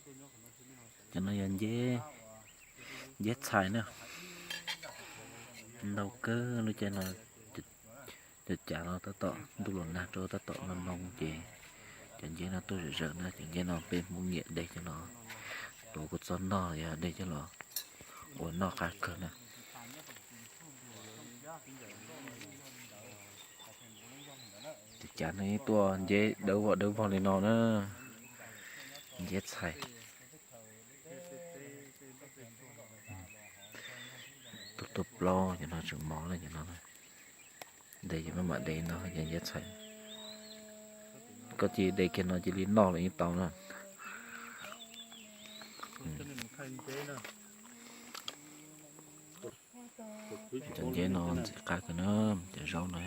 Cov no yog nceb txhais na, ntau kawg lub caij no. Cov cav no tab tom ntuj los nag rau tab tom no noo ces cov nceb no tuaj zawm zawm na. Cov nceb no peb Hmoob nyiam de coj los tuav kuv txob noj, yog de coj los ua noj qab kawg na. Cov cav no yeej tuaj nceb dawb vog dawb vog li no na, nceb txhais. Tuaj tuaj plaub cov no tseem mos na, cov no de ces maj mam de no ces nceb txhais. Koj cia de kiag no cia li noj los yeej tau na. Cov nceb no ntxim qab kawg na, cov zaub no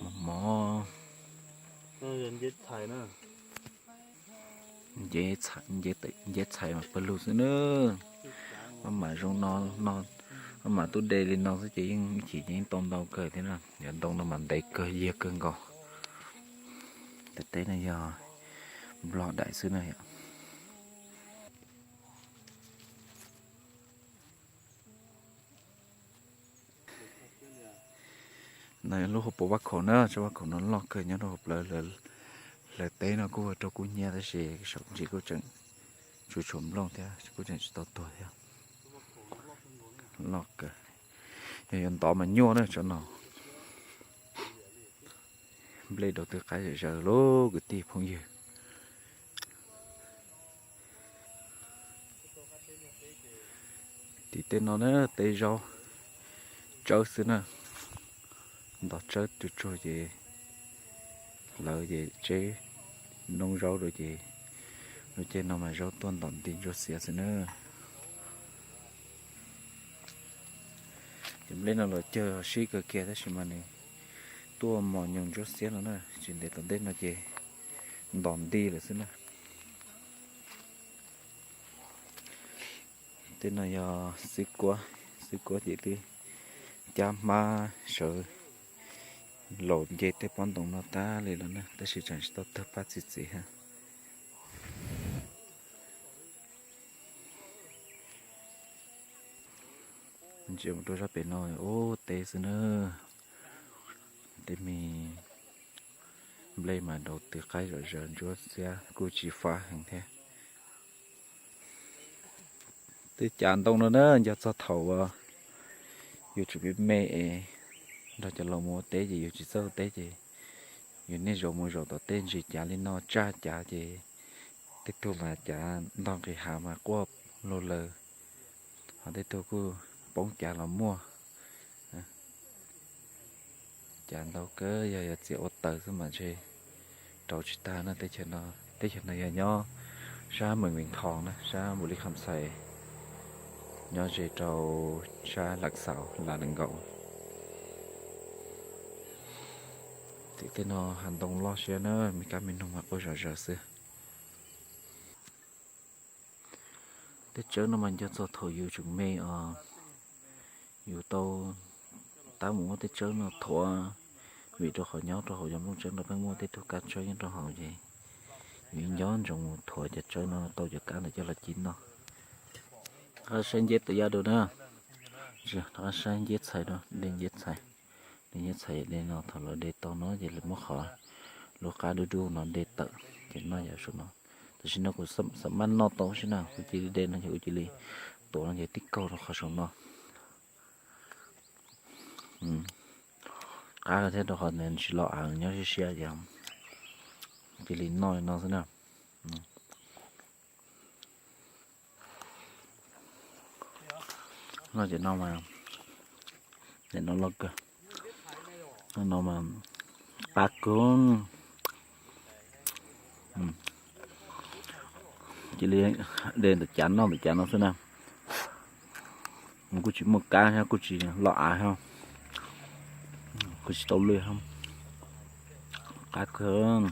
mos mos. Nceb txhais mas pawg lug xwb na. Maj mam zoo no, maj mam tub de li no xwb ces yeej ib chim ces yeej tau ntau kawg thiab na. Cov ntoo no mas ntev kawg, yiag kawg nkaus. Tej teb no yog Nplog daim xwb na yom. No lub hauv paus vaj khaum na, tsob vaj khaum no loj kawg nyob rau hauv plawv. Hlawv teb no kuj ua rau kub hnyiab tab sis saum ntsis kuj tseem tshuav tshuav nplooj thiab, kuj tseem tsis tau tuag thiab. Loj kawg, yog yuav ntov mas nyuaj na tsob no. Nplej dau twg qaib zom zaws lub kwv tij phooj ywg. Tim tej no na, teb zaub tsawb xwb na, ntov tsawb tsuag tsuag ces lawv ces tseb noob zaub rau ces lub caij no mas zaub tuaj ntom nti ntsuab xiav xwb na. Ces nplej no los cawg sib kawg kiag tab sis mas nws tuaj mos nyoos ntsuab xiab no na, tsis ntev tom ntej no ces ntom nti lawm xwb na. Tej no yog xwb kuab, xwb kuab ces twb cab hmab sawv laus nce tej pob ntoo no tag li lawm na, tab sis tseem tsis tau tawg paj txi txiv ha. Ntsia mus rau sab pem no ub teb xwb na, tej me nplej mas dau twg qaib zom zaws ntsuab xiab kuj tsis fab heev thiab. Tej cav ntoo no na nco txog thaum uas yus tseem me me es nrog cov laus mus ua teb ces yus tsis txawj ua teb ces yus niaj zaus mus zaum tom tej ntsis cav li no tsaj cav ces tej tug mas cav ntog nqis hav mas quaj lug lawg, ho tej tug kuj poob cav los muaj. Cav ntau kawg, yog yog txiav ua taws xwb mas ntshe rau tsis tag na. Teb chaws no yog nyob sab Mees Vees Thos na, sab Npaus Lis Kham Xais, nyob ze rau sab Lam Xaus Lam Nees Nkaum. Tim tej no hav ntoo loj siab na, me kab me noog mas quaj zom zaws xwb. Tej tsawb no mas nco txog thaum yus tseem me os, yus tau tab mus muab tej tsawb no thuav, vim rau qhov nyob rau hauv cov nplooj tsawb no pheej muaj tej tug kab tsawb nyob rau hauv ces yus nco ntsoov mus thuav cov tsawb no tau cov kab ntawd coj los ci noj. Rov qab saib nceb tawm yaj dua na, rov qab saib nceb txhais dua, de nceb txhais. De nceb txhais de no, thaum lawv de tau no ces lawv muab qhov lub qab dub dub no de tawm ces noj yam saum no. Tam sim no kuv xam maj noj tau xwb na, kuv cia li de no ces kuv cia li tuav no ces tib kaug rau qhov saum no. Qab thiab rau qhov nws tsis los av, nyob siab siab ces cia li noj li no xwb na. Noj cov no mas, cov no loj kawg, no mas qab kawg. Cia li de ntawm cav noj ntawm cav no xwb na. Nws kuj tsis muaj kab thiab kuj tsis los av thiab, kuj tsis tau lwj thiab. Qab kawg.